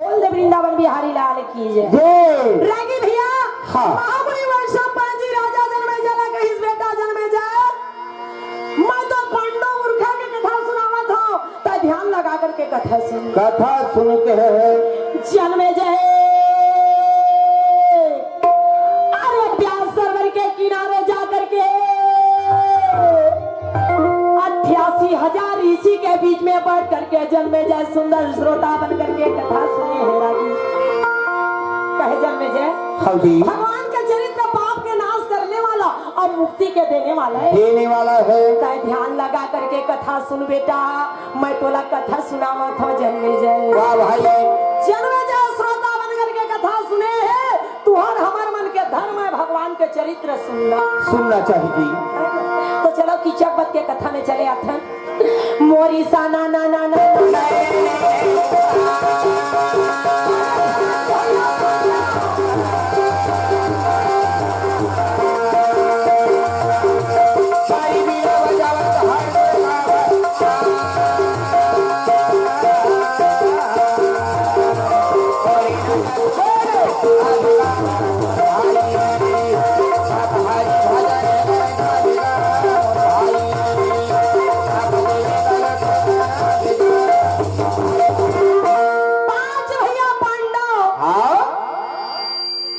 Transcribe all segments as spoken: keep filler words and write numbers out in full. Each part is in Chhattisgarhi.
बोल दे वृंदावन बिहारी लाल की जय। जय। रागी भैया, हाँ। महामुनि वैशंपायन जी राजा जनमेजय ला कहिस, "बेटा जनमेजय, मैं तो पांडव मूर्खा के कथा सुनावत हूँ, त ध्यान लगा करके कथा सुन।" कथा सुन के है। जनमेजय, अरे प्यास सरोवर के किनारे जा करके अट्ठासी हजार ऋषि के बीच में बैठ करके जनमेजय सुंदर श्रोता बन करके कथा सुने हे रागी। कहे जनमेजय, हाँ जी। भगवान का चरित्र पाप के नाश करने वाला और मुक्ति के देने वाला है। देने वाला है। तय ध्यान लगा करके कथा सुन बेटा, मैं तोला कथा सुनावत हूँ जनमेजय। वाह भाई। जनमेजय श्रोता बन करके कथा सुने हे, तुहर हमर मन के धर्म है भगवान के चरित्र सुनना। सुनना चाहिए। है ना? तो चलो कीचक वध के कथा में चले आथन। मोरी सा ना ना ना ना ना। पांच भैया पांडव। हाँ?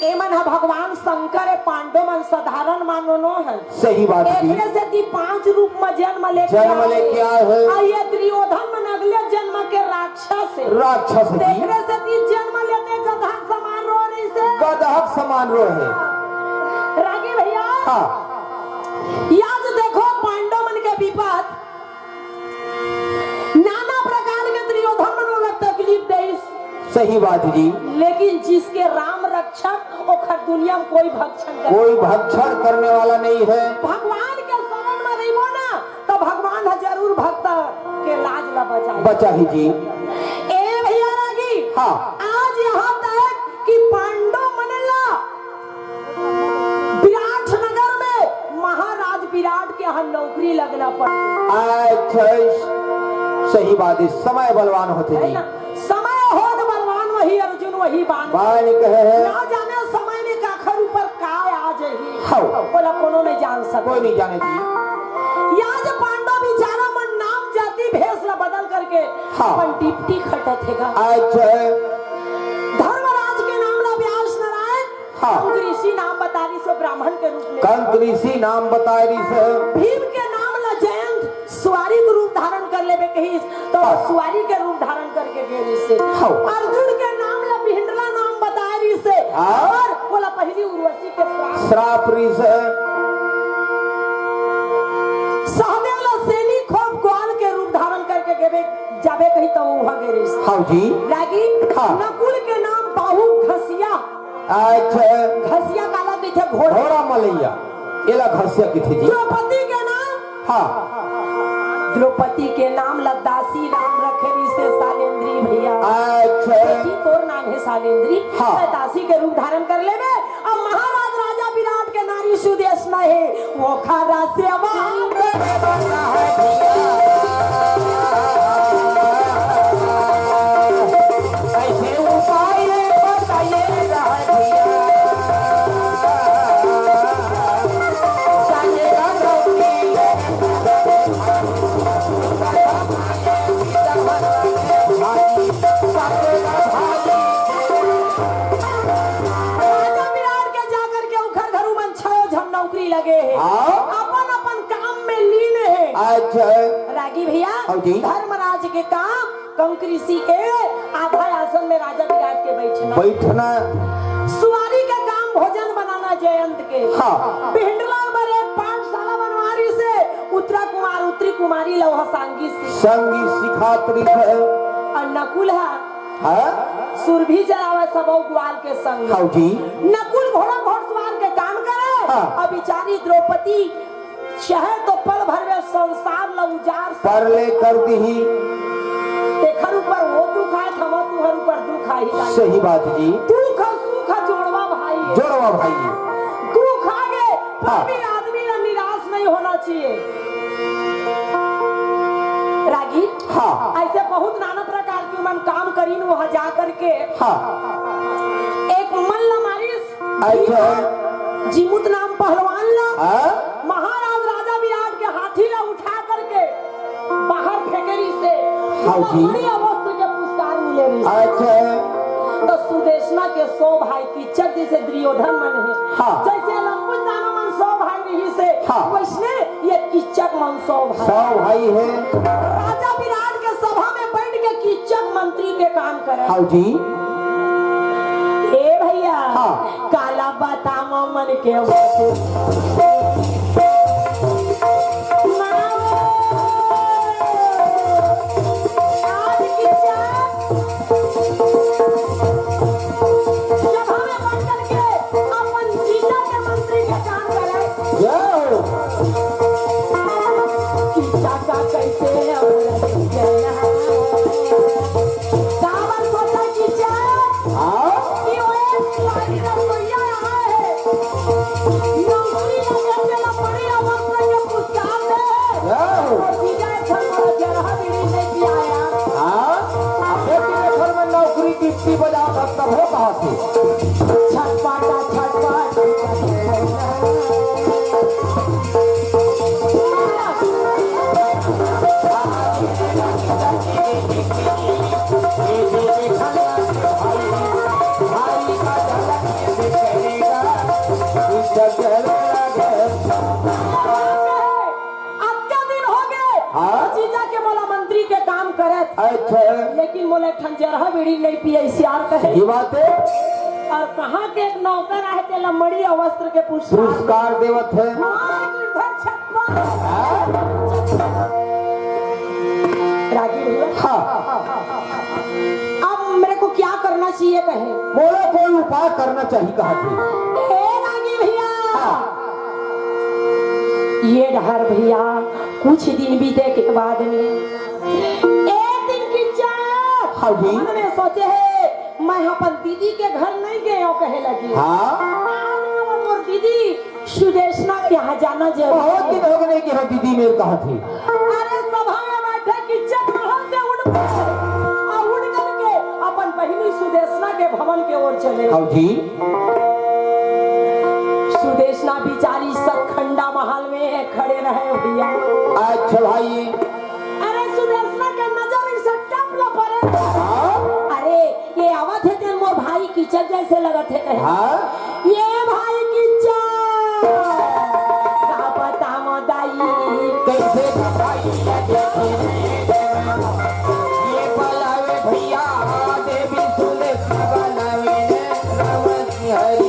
एमन ह भगवान शंकर हे, पांडव मन साधारण मानव नो हे। सही बात जी। एकरे सेती पांच रूप म जन्म लेके जन्म आए। लेके आए हे। अउ ये दुर्योधन मन अगले जन्म के राक्षस हे। राक्षस जी। एकरे सेती जन्म लेते गधा के समान रो रहिसे। गधा के समान रो हे। रागी भैया। हाँ। आज देखो पांडव मन के विपद, नाना प्रकार के दुर्योधन मन ओला तकलीफ देइस। सही बात जी। लेकिन जिसके राम रक्षक, ओखर दुनिया में कोई भक्षण करे कोई भक्षण करने वाला नहीं है। भगवान के शरण में रहिबो ना, तो भगवान ह जरूर भक्त के लाज ला बचाही। बचाही जी। ए भैया रागी, हाँ। आज यहाँ तक कि पांडव मन ला विराट नगर में महाराज विराट के यहाँ नौकरी लगना पड़। अच्छा, सही बात है, समय बलवान होथे है जी। ना? समय होत बलवान, वही अर्जुन, वही बाण। बाण कहे है। ना जाने समय में काखर ऊपर का आ जाही। हाँ। बोला कोनो नहीं जान सके। कोई नहीं जाने जी। आज पांडव बेचारा मन नाम जाति भेष ला बदल करके हाँ। अपन ड्यूटी खटत हे गा। अच्छा। धर्मराज के नाम ला व्यास नारायण हाँ। कंक ऋषि नाम बताय रिहिसे ब्राह्मण के रूप में। कंक ऋषि नाम बताय रिहिसे। भीम के नाम ला जयंत सुवारी के रूप धारण कर लेबे कहिस, तो हाँ। सुवारी के रूप धारण करके गे रिहिसे। हाँ। अर्जुन के नाम ला भिंडला नाम बताय रिहिसे। हाँ। और बोला पहली उर्वशी के श्राप। श्राप रिहिसे। सहदेव ला सेनी खोप ग्वाल के रूप धारण करके गेबे, जाबे कही तो वहाँ गे रिहिसे। हाँ जी। रागी हाँ। नकुल के नाम बाहु घसिया अच्छा। घसिया काला कहिथे? घोड़ा। घोड़ा मलैया, एला घसिया कहिथे जी। द्रौपदी के नाम? हाँ। द्रौपदी के नाम ला दासी राम रखे रिहिसे सालेंद्री भैया। अच्छा। देखी तोर नाम हे सालेंद्री, हाँ। त दासी के रूप धारण कर लेबे। अब महाराज राजा विराट के नारी सुदेष्णा हे, वो खरा सेवा करे वाला है भैया। ऐसे उपाय बताइए रहा भैया। जाने का लौटी। राजा विराट के जाकर के उखर घरू मन छह झन नौकरी लगे हे। हाँ। अपन अपन काम में लीन हे। अच्छा। रागी भैया, हाँ जी। धर्मराज के काम कंक ऋषि के आधा आसन में राजा विराट के बैठना। बैठना। सुवारी के काम भोजन बनाना जयंत के। हाँ। भिंडला बर एक पाठशाला बनवा रिहिसे, उत्तरा कुमार, उत्तरी कुमारी ला ओहा संगी सि- संगी सिखात रिहिसे। अउ नकुल हा हाँ? सुरभि जरावत सबो ग्वाल के संग। हाँ जी। नकुल घोड़ा घोड़सवार के काम करे, हाँ। अउ बिचारी द्रौपदी चाहे तो पल भर में संसार ला उजाड़ परले कर दिही। तेखर ऊपर वो दुख आय, थमा तुहर ऊपर दुख आही। सही बात जी। दुख अउ सुख जोड़वा भाई। जोड़वा भाई। दुख आगे, हाँ। फिर भी आदमी ला निराश नहीं होना चाहिए। रागी, हाँ। ऐसे बहुत नाना प्रकार के मन काम करिन वहाँ जा करके हाँ। एक मन ला मारिस। अच्छा। जीमूत नाम पहलवान ला। हाँ। महाराज राजा विराट के हाथी ला उठा करके बाहर फेंके रहिसे। हाँ जी। बड़ी अवस्था के पुरस्कार मिले रहिसे। अच्छा। तो सुदेष्णा के सौ भाई कीचक जैसे दुर्योधन मन हे। हाँ। जैसे लंकुश दानव मन सौ भाई रहिसे। हाँ। वैसने ये कीचक मन सौ भाई। सौ भाई हे। राजा विराट के सभा में बैठ के कीचक मंत्री के काम करे। हाँ जी। ए भैया, हाँ। काला बतावा मन के बात। आज कीचक सभा में बैठ करके अपन जीजा के मंत्री के काम करे। जय हो। कि चाचा कैसे औरत के यहाँ। काबर सोचा कीचक? हाँ? कि वो एक लाइन का भैया यहाँ है। नौकरी लगे के ना पड़ी, अब अपने के पुरस्कार दे। जय हो। और जीजा एक ठन मोला जरहा बीड़ी नहीं पियाया। हाँ? अबे तेरे घर में नौकरी ड्यूटी बजा सकता हो कहाँ से? छटपटा छटपट। अतका दिन हो गए, हाँ? जीजा के मोला मंत्री के काम करत। अच्छा। लेकिन मोला एक ठन जरहा बीड़ी नहीं पिए, सियार कहे। ये बात है। और कहाँ के एक नौकर आहे, तेला मड़ी अवस्त्र के पुरस्कार। पुरस्कार देवत है। हाँ, गिरधर छप्पन। हाँ? रागी भैया। हाँ। अब मेरे को क्या करना चाहिए कहे? मोला कोई उपाय करना चाहिए कहा थे। ए रागी भैया। हाँ। ये डहर भैया, कुछ दिन बीते के बाद में एक दिन कीचक हाँ जी। मन में सोचे हे, मैं अपन दीदी के घर नहीं गयो कहे लगी। हाँ। आज मोर दीदी सुदेष्णा के यहाँ जाना जरूरी बहुत है। दिन हो गए कि हाँ दीदी मेरे कहा थी। अरे सभा में बैठे कीचक वहां से उठ पड़े और उठ करके अपन बहिनी सुदेष्णा के भवन के ओर चले। हाँ जी। सुदेष्णा बिचारी सब खंडा महल में खड़े रहे भैया। अच्छा भाई। अरे सुदेष्णा के नजर इसे टप ला पड़े। हाँ? अरे ये आवत हे तेन मोर भाई कीचक जैसे लगत हे कहे। हाँ? ये भाई कीचक। का बतावं दाई। कैसे भाई ये देखी रे। ये पलावे भैया देवी सुदेष्णा बनावे ने राम हरी।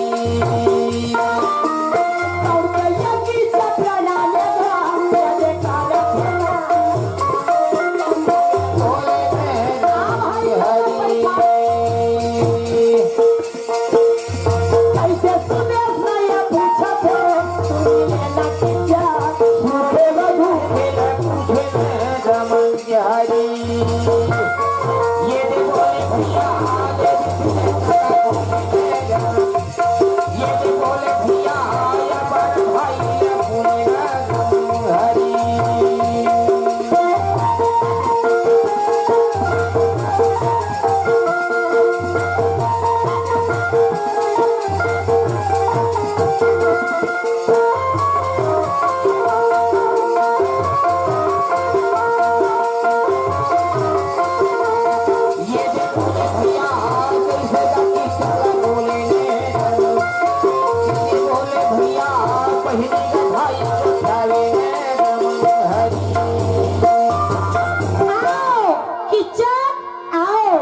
आओ, कीचक, आओ।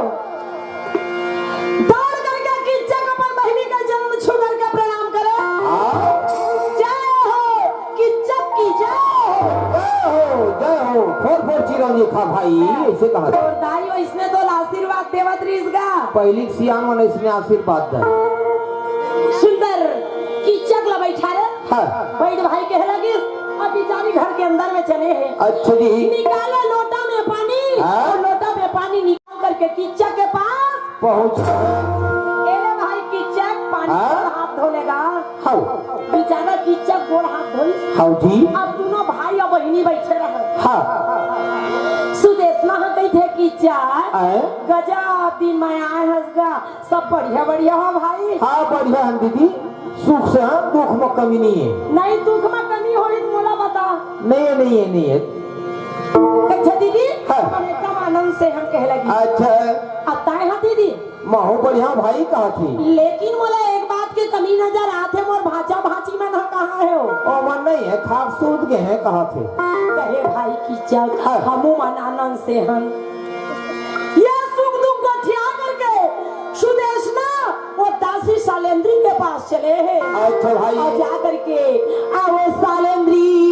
दौड़ करके कीचक अपन बहिनी के चरण छू करके प्रणाम करे। हाँ। जय हो, कीचक की जय हो। जय हो, जय हो। फोर फोर चिरौंजी खा भाई, ऐसे कहा। तोर दाई वैसने तो आशीर्वाद देवत रहिस गा। पहिली सियान मन इसने आशीर्वाद दे। सुंदर कीचक ला बैठा रे। हाँ। बैठ भाई कहे लगिस, अब बिचारी घर के अंदर में चले हे। अच्छा जी। निकाले लोटा में पानी हाँ। और लोटा में पानी निकाल करके कीचक के पास पहुंच गए। ए ले भाई कीचक पानी हाँ। से हाथ धो लेगा। हाँ। बिचारा कीचक गोड़ हाथ धोइस। हाँ जी। अब दोनों भाई और बहिनी बैठे रहे। हाँ। सुदेष्णा ह कहिथे कि चार। आए? गजब दिन में आए हस गा, सब बढ़िया बढ़िया हो भाई? हाँ, बढ़िया हन दीदी, सुख से हन, दुख में कमी नहीं है। नहीं, दुख में कमी होही त मोला बता। नहीं है, नहीं है, नहीं है। अच्छा दीदी, हाँ। हम एकदम आनंद से हम कहे लगी। अच्छा। अब ताए हाँ दीदी? महू बढ़िया भाई कहा थी। लेकिन मोला एक बात के कमी नजर आथे, मोर भांचा भांची मन ह कहाँ हे? ओ मन नहीं है, खाक सूत गए हैं कहा थे। कहे भाई की चल, हाँ। हमू मन आनंद से हन। ये सुख दुख गोठिया करके सुदेशना वो दासी सालेंद्री के पास चले हैं। अच्छा भाई। और जा करके, "आ वो सालेंद्री,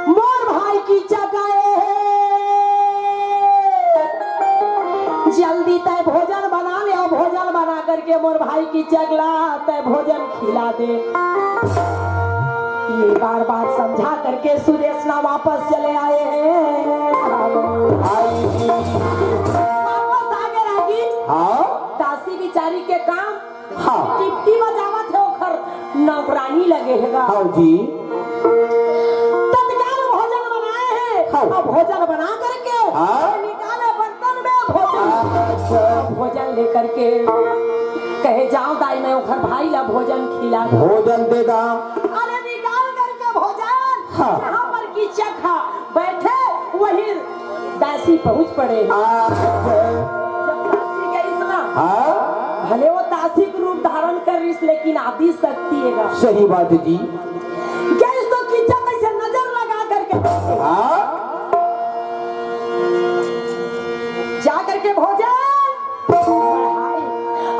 मोर भाई की चक आए हैं, जल्दी तय भोजन बना ले और भोजन बना करके मोर भाई की चक ला तय भोजन खिला दे।" ये बार बार समझा करके सुदेशना वापस चले आए हैं। भाई। वापस आ गए रागी। हाँ। दासी बिचारी के काम हाँ। टिपटी बजावत हे, ओखर नौकरानी लगे हे गा। हाँ जी। तत्काल भोजन बनाए हे। हाँ। अब भोजन बना करके हाँ। निकाले बर्तन में भोजन। अच्छा। भोजन लेकर के कहे, "जाओ दाई, मैं ओखर भाई ला भोजन खिला दूँ।" भोजन दे दा। अरे निकाल करके भोजन, हाँ। जहाँ पर की चक हा बैठे, वही दासी पहुँच पड़े। अच्छा। जब दासी गईस ना, हाँ। भले वो दासी के रूप धारण कर रहीस, लेकिन आदि शक्ति हे गा। सही बात है जी। गईस तो की चक ऐसे नजर लगा करके हाँ। जा करके भोजन मढ़ाए।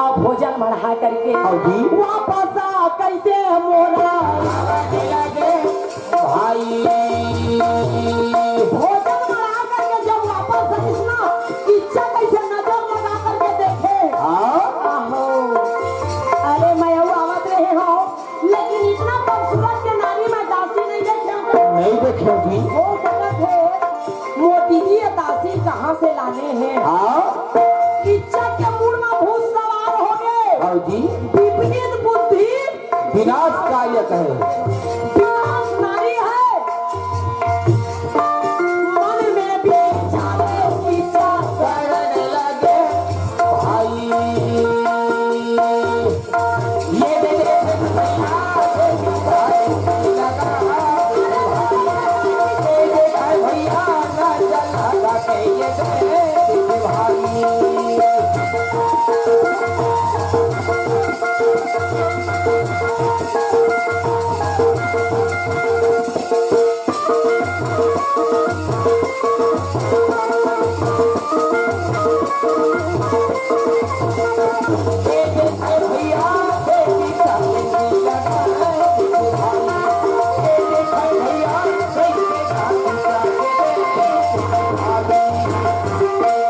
अब भोजन मढ़ा करके हाँ जी। वापस आ कैसे मोरा भाई। भोजन मढ़ा करके जब वापस आइस ना, इच्छा कैसे नजर लगा करके देखे। हाँ। आहो। अरे मैं अउ आवत रहे हो, लेकिन इतना खूबसूरत के नारी मैं दासी नहीं देखे हूँ। नहीं देखे हूँ जी। हो सकत हे, मोर दीदी ये दासी कहाँ से लाने हैं? हाँ। इच्छा के मूड़ में भूत सवार हो गए। हाँ जी। विपरीत बुद्धि विनाश कार्य कहे। विनाश नारी है। मन में विचारे विचार करने लगे भाई। ये दे दे भैया, ये दे दे भैया, ना जला के ये दे दे भाई।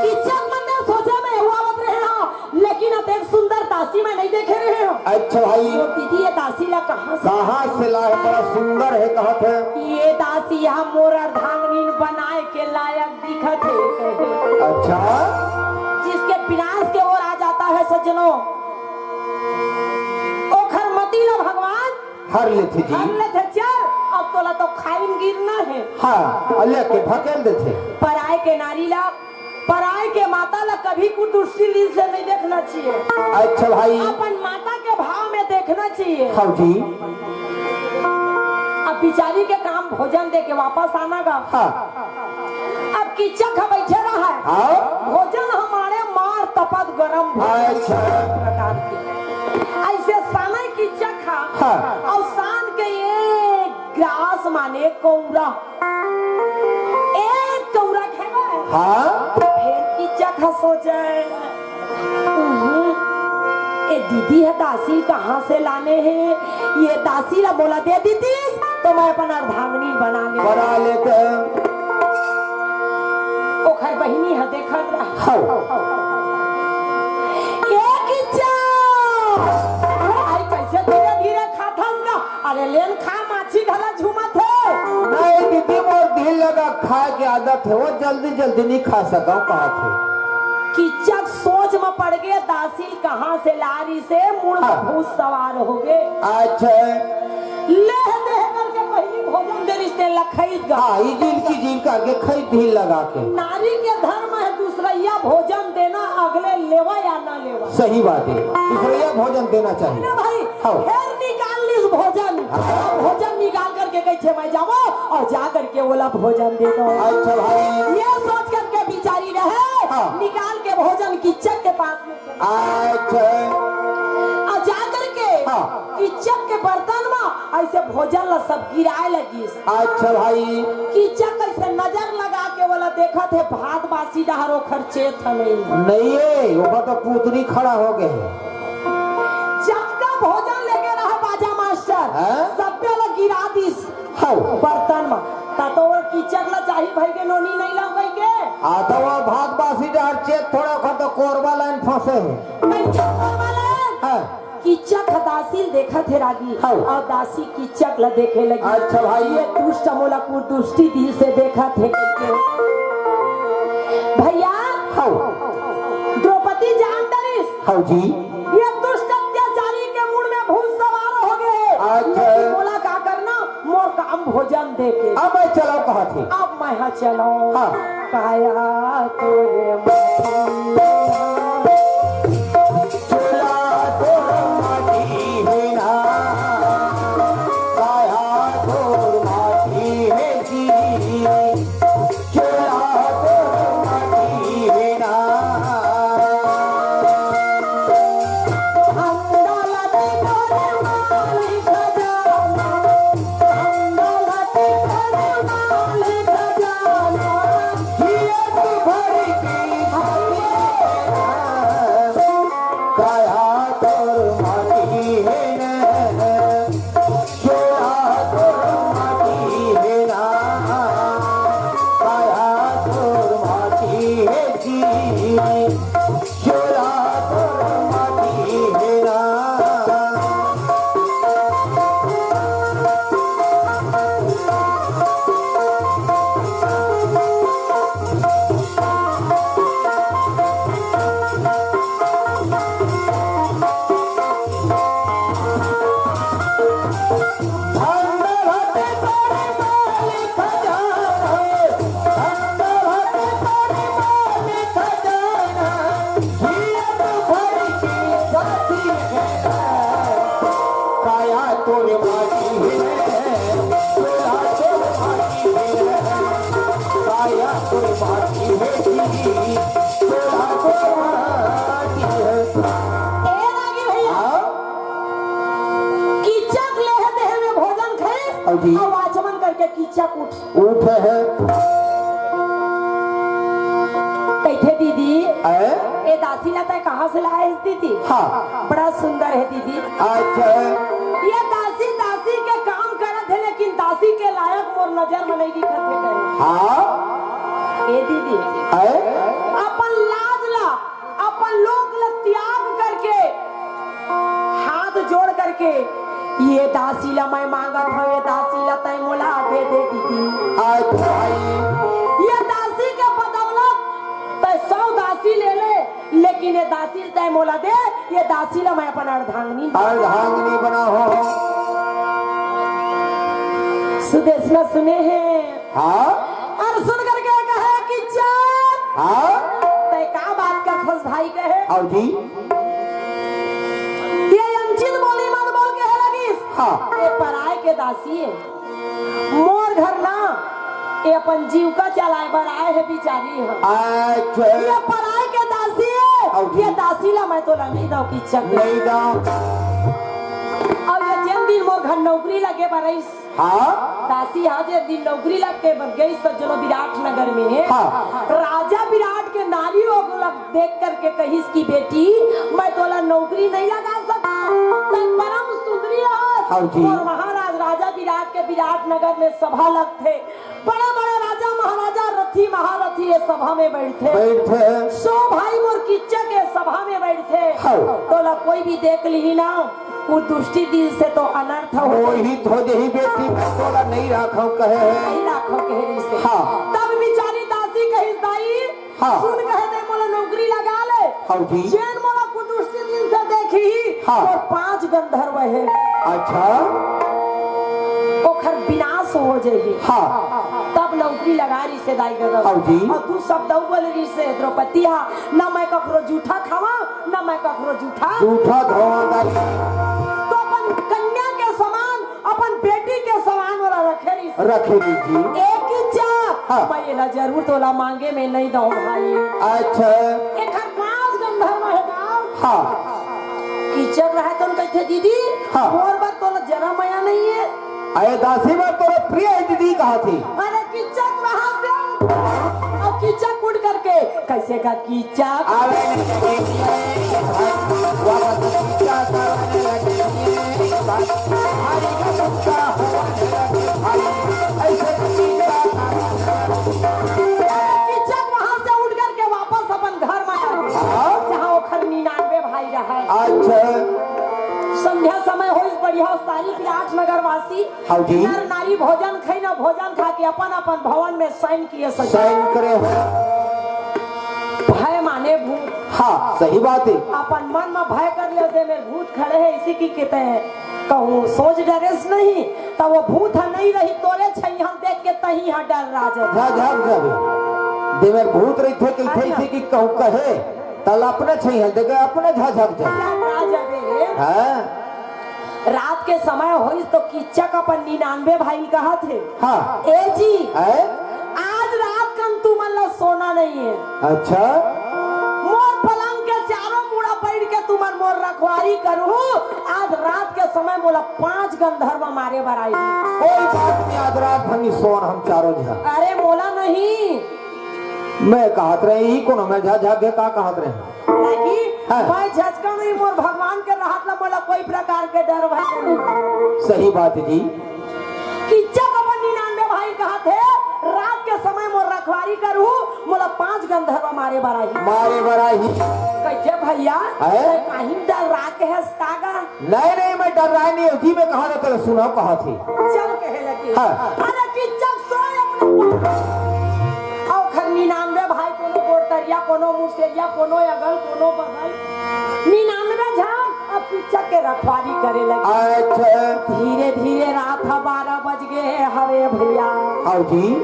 इज्जत मन में सोचे में हुआ मत रहे हो। लेकिन अतेक सुंदर दासी मैं नहीं देखे रहे हो। अच्छा भाई। वो दीदी, ये दासी ला कहाँ से? कहाँ से लाए? बड़ा सुंदर है, कहत है। ये दासी यहाँ मोर अर्धांगिनी बनाए के लायक दिखत है। अच्छा। जिसके विनाश के ओर आ जाता है सज्जनों, ओखर मति ला भगवान हर लेथे जी। हर लेथे, चल, अब तोला तो खाई में गिरना है। हाँ, और लेके ढकेल देथे। पराए के नारी ला, पराए के माता ला कभी कुदृष्टि से नहीं देखना चाहिए। अच्छा भाई। अपन माता के भाव में देखना चाहिए। हाँ जी। अब बिचारी के काम भोजन दे के वापस आना गा। हाँ। अब किच्चक ह बइठे रहय। हाँ। भोजन ह माड़े मार तपत गरम भोजन अच्छा। प्रकार के। अइसे सानय किच्चक ह। हाँ। अउ सान के एक ग्रास माने कौरा। एक कौरा खेवय। हाँ। फेर किच्चक ह सोचय। उहुं, ए दीदी ह दासी कहाँ से लाने हे? ये दासी ला मोला दे दीतिस, तो मैं अपन अर्धांगिनी बना लेतेंव। बना लेतेंव। ओखर बहिनी ह देखत रह। हौ। ए किच्चा! अरे, आई कैसे धीरे-धीरे खाथस गा? अरे, लेन खा, माछी घला झूमत हे। नहीं दीदी, मोर दिल लगा खाए के आदत हे, वो जल्दी-जल्दी नहीं खा सकंव, कहत हे। किच्चक सोच म पड़ गे, दासी कहाँ से लारिस हे, मूड़ म हाँ। भूत सवार हो गे। अच्छा। लेह देह करके पहिली भोजन दे रिस, तेला खरीद गा। हाँ, ई जिनकी जिनका के खरीद धीर लगा के। नारी के धर्म हे दूसरइया भोजन देना, अगले लेवा या ना लेवा। सही बात हे, दूसरइया भोजन देना चाहिए। ना भाई, हाँ। फेर निकाल लिस भोजन। हाँ। भोजन निकाल करके कहिथे, "मैं जावँव अउ जा करके ओला भोजन दे दँव।" अच्छा भाई। ये सोच करके बिचारी रहे, हाँ। निकाल के भोजन किच्चक के पास में अच्छा। अउ जा करके हाँ। किच्चक के बर्तन म अइसे भोजन ला सब गिराए लगिस। अच्छा भाई। किच्चक अइसे नजर लगा के ओला देखत हे, भात बासी डहर ओखर चेत ह नहीं। नहीं हे, ओमा तो पूतनी खड़ा हो गे हे। जतका भोजन लेके रहा बाजा मास्टर, हाँ? सब्बे ला गिरा दिस। हव। बर्तन म। त तो वो किच्चक ला चाही भई के नोनी नहीं लाव कहिके। आ, त वो भात बासी डहर चेत थोड़ा ओखर तो कोरबा लाइन फँसे हे। कइसे कोरबा लाइन? हाँ। किच्चक ह दासी ल देखत हे रागी। हव। अउ दासी किच्चक ला देखे लगी। अच्छा भाई। ये दुष्ट मोला कुदृष्टि दिल से देखत हे कहिके। भइया। हव। द्रौपदी जान डरिस। हव जी। ये दुष्ट अत्याचारी के मुड़ में भूत सवार हो गे हे। अच्छा। लेकिन मोला का करना, मोर काम भोजन दे के। अब मैं चलँव कहत हे। अब मैं हा चलँव। हाँ। काया तोरे माटी हे ना। चूल्हा तोर माटी हे ना। काया तोर माटी हे जी। काया तोर माटी हे ना। चूल्हा तोर माटी हे ना, काया तोर माटी हे जी। चूल्हा तोर माटी हे ना। काया तोरे माटी हे, काया तोरे माटी हे, काया तोरे माटी हे, काया तोरे माटी हे। ए रागी भइया, हाँ? किचक लेहे देहे में भोजन खाइस, अउ जी। अउ आचमन करके किचक उठ उठे हे। कहिथे दीदी, हैं? ए दासी ला तैं कहाँ से लाए हस दीदी? हाँ। बड़ा सुंदर हे दीदी। अच्छा। ये दासी, दासी के काम करत हे, लेकिन दासी के लायक मोर नजर में नहीं दिखत हे कहे। हाँ। ए दीदी, हैं? अपन लाज ला अपन लोक ल त्याग करके, हाथ जोड़ करके, ये दासी ल मैं मांगत हंव, ये दासी ल तैं मोला दे दे दीदी। हाय भाई। ये दासी के बदौलत तैं सौ दासी ले ले, लेकिन ये दासी ल तैं मोला दे, ये दासी ल मैं अपन अर्धांगिनी बना। अर्धांगिनी बना हो। सुदेशना सुने हे। हाँ। अउ सुन करके कहे किचक। हाँ। तैं का बात करथस भाई कहे। अउ जी। ये अनचित बोली मत बोल कहे लगिस। हाँ। ये पराय के दासी हे। मोर घर ना, ये अपन जीविका चलाए बर आए हे बिचारी ह। अच्छा। ये पराय के दासी हे। अउ जी। ये दासी ला मैं तोला नहीं दंव किचक। नहीं दंव। अउ ये जेन दिन मोर घर नौकरी लगे बर आइस, हाँ। दासी हा जे दिन नौकरी लग के बर गई सज्जनो विराट नगर में। हाँ। राजा विराट के नारी ओला देख करके कहिस कि बेटी, मैं तोला नौकरी नहीं लगा सकत। तैं परम सुंदरी हस। हाँ जी। अउ महाराज राजा विराट के विराट नगर में सभा लगथे। बड़े-बड़े राजा महाराजा रथी महारथी ये सभा में बैठथे। बैठथे। सौ भाई मोर किचक के सभा में बैठथे। हाँ। तोला कोई भी देख लिही ना, कुदृष्टि दिल से तो अनर्थ हो। मोहित हो जही बेटी, मैं तोला नहीं राखंव कहे हे। नहीं राखंव कहे रिहिसे। हाँ। तब बिचारी दासी कहिस, दाई, हाँ। सुन कहे तैं मोला नौकरी लगा ले। हाँ जी। जेन मोला कुदृष्टि दिल से देखही, हाँ। तो पांच गंधर्व हे। अच्छा। ओखर विनाश हो जाही। हाँ। तब लौकी लगा रिसे दाई ददा। हाँ जी। अउ दू शब्द अउ बोले रिसे द्रौपदी हा, "न मैं कखरो जूठा खावा, न मैं कखरो जूठा।" जूठा धोवा दाई। तो अपन कन्या के समान, अपन बेटी के समान ओला रखे रिसे। रखे रिसे जी। एक ही चाह, हाँ। मैं एला जरूर तोला मांगे में नहीं दऊं भाई। अच्छा। एखर पांच गंधर्व हे गाँव। हाँ। कीचक रहे तो कहिथे, "दीदी, हाँ। मोर बर तोला जरा मया नहीं है।" अरे दासी बर तोला प्रिय है दीदी कहा थी। अरे कीचक वहां से, अब कीचक उड़ करके, कैसे का कीचक? अरे कीचक वहां से उड़ करके वापस अपन घर में आ गए, हाँ। जहाँ ओखर निन्यानवे भाई रहे। अच्छा। संध्या समय होइस, बढ़िया सारी विराट नगर वासी हाँ जी। नर नारी भोजन खइन, भोजन खा के अपन अपन भवन में शयन किए सके। शयन करे हो। भय माने भूत। हाँ, सही बात है। अपन मन में भय कर लेते, मेरे भूत खड़े हैं, इसी की कहते हैं, कहूँ सोच डरेस नहीं, तो वो भूत ह नहीं रही, तोरे छैया देख के तही ह डर राज। झझक जाबे। दे मेरे भूत रही थे, कहते इसी की कहूँ कहे, तल अपने छैया देख के अपने झझक जाबे। डर राज बे। हाँ। रात के समय होइस तो कीचक अपन निन्यानवे भाई कहत हे, हाँ। ए जी, हैं? आज रात कन तुमन ला सोना नहीं है। अच्छा। मोर पलंग के चारों मुड़ा बैठ के तुमन मोर रखवारी करहू। आज रात के समय मोला पांच गंधर्व मारे बर आही। कोई बात नहीं, आज रात भर नहीं सोन हम चारों झन। अरे मोला नहीं। मैं कहत रहे, ई कोनो मैं झझक के का कहत रहे? नहीं, हाँ। मैं झझका नहीं, मोर भगवान के रहत ला मोला कोई प्रकार के डर भय नहीं। सही बात जी। कीचक अपन निन्यानवे भाई कहत हे, रात के समय मोर रखवारी करहू, मोला पांच गंधर्व मारे बर आही। मारे बर आही। कहिथे भैया, हैं? तैं काहीं डर राख हस का गा? नहीं, नहीं, मैं डर रहा नहीं, जी मैं कहा था, सुनाओ कहा थी। चल कहे लगी। हाँ। अरे कीचक सोए अपने। अउ खर निन्यानवे भाई, कोनो गोड़तरिया, कोनो मुसेरिया, कोनो अगल, कोनो बगल। निन्यानवे झन अब कीचक के रखवारी करे लगे। अच्छा। धीरे धीरे रात ह बारह बज गे हवे भैया। हाँ जी।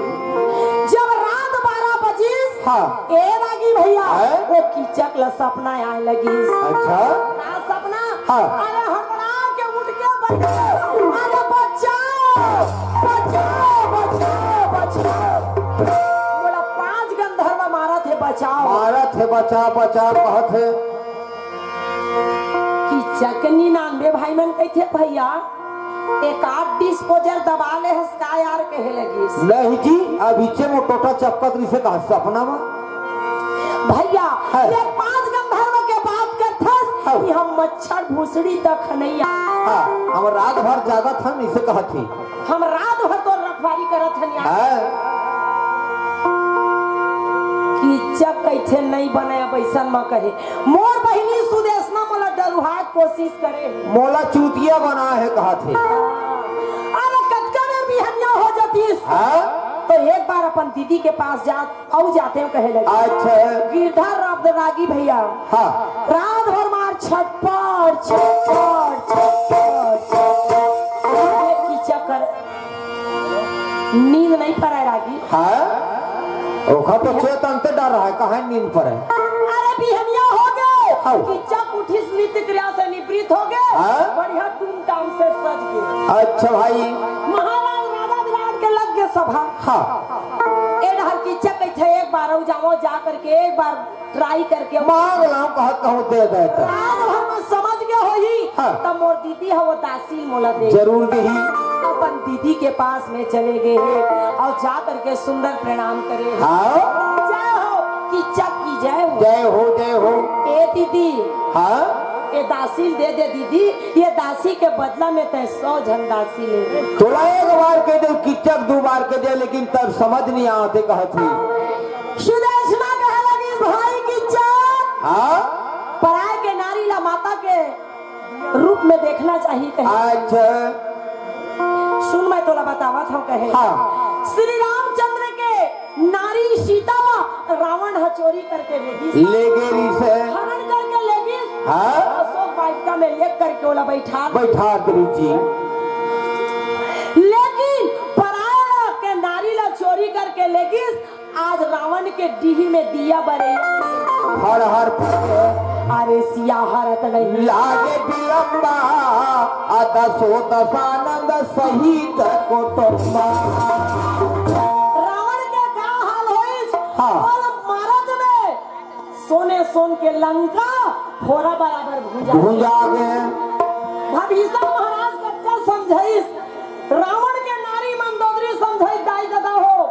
जब रात बारह बजिस, हाँ। ए लागी भैया, हैं? वो कीचक ला सपना आए लगिस। अच्छा। का सपना? हाँ। अरे हड़बड़ा के उठ के बचाओ, अरे बचाओ, बचाओ, बचाओ, बचाओ। मोला पांच गंधर्व मारत हे, बचाओ। मारत हे, बचाओ, बचाओ कहत हे। कीचक निन्यानवे भाई मन कहिथे, भैया, एक आध disposal दबा ले हस का यार, कहे लगिस। नहीं जी, अब इचे में टोटा चपकत रहिसे का सपना में। भैया, हाँ। ये पांच गंधर्व के बात करथस हाँ। कि हम मच्छर भूसड़ी दखनैया। हाँ, हम रात भर जागत हन, इसे कहत ही। हम रात भर तोर रखवारी करत हन यार। हाँ। कीचक कहिथे नहीं बने, अब अइसन म कहे। मोर बहिनी सुदेशना मोला डरुहाए कोशिश करे हे। मोला चूतिया बनाए हे कहत हे। अरे कतका बेर बिहनिया हो जातिस। हाँ? तो एक बार अपन दीदी के पास जा, अउ जातेंव कहे लगे। अच्छा। गिरधर राग रागी भैया। हाँ। रात भर मार छटपट, छटपट, छटपट, छटपट। ये कीचक कर नींद नहीं पड़े रागी। हाँ? ओखर तो चेतन ते डर रहा है, कहाँ नींद पड़े? अरे बिहनिया हो गे। हाँ। कीचक उठिस नित्य क्रिया से निवृत्त हो गे। हाँ? बढ़िया धूमधाम से सज गे। अच्छा भाई। महाराज राजा विराट के लग गे सभा। हाँ। ए डहर कीचक कहिथे एक बार अउ जावो, जा करके एक बार try करके मांग लाओ, कहत कहूँ दे दे तो। रात भर में समझ गे होही, हाँ। तब मोर दीदी ह वो दासी मोला दे। जरूर देही। अपन दीदी के पास में चले गे हे अउ जा करके सुंदर प्रणाम करे हे। हाँ। जय हो, कीचक की जय हो। जय हो, जय हो। ए दीदी। हाँ। ए दासी दे दे दीदी, ये दासी के बदला में तैं सौ झन दासी ले। तोला एक बार कह दे, कीचक दू बार कह दे, लेकिन तब समझ नहीं आते कहत ही। सुदेशना कहे लगी, भाई कीचक। हाँ? पराए के नारी ला माता के रूप में देखना चाहिए कहे। अच्छा। सुन, मैं तोला बतावत हूँ कहे। हाँ। श्री रामचंद्र के नारी सीता ला रावण ह चोरी करके ले गिस। ले गे रिहिस हे। हरण करके ले गिस। हाँ। अशोक वाटिका में ले करके ओला बैठा दे। बैठा दे रिहिस जी। लेकिन पराए के लेगिस, आज रावण के डीही में दिया बरे। हर हर फटे। अरे सिया हरत नहीं। लागे बिलम्बा, आ दसो दशानंद सहित कुटुम्बा। रावण के का हाल होइस? हाँ। बोल मारत में सोने सोन के लंका फोरा बराबर भुंजा। भुंजा गे। भीषण महाराज कच्चा समझाइस, रावण के नारी मंदोदरी समझाइस, दाई ददा हो,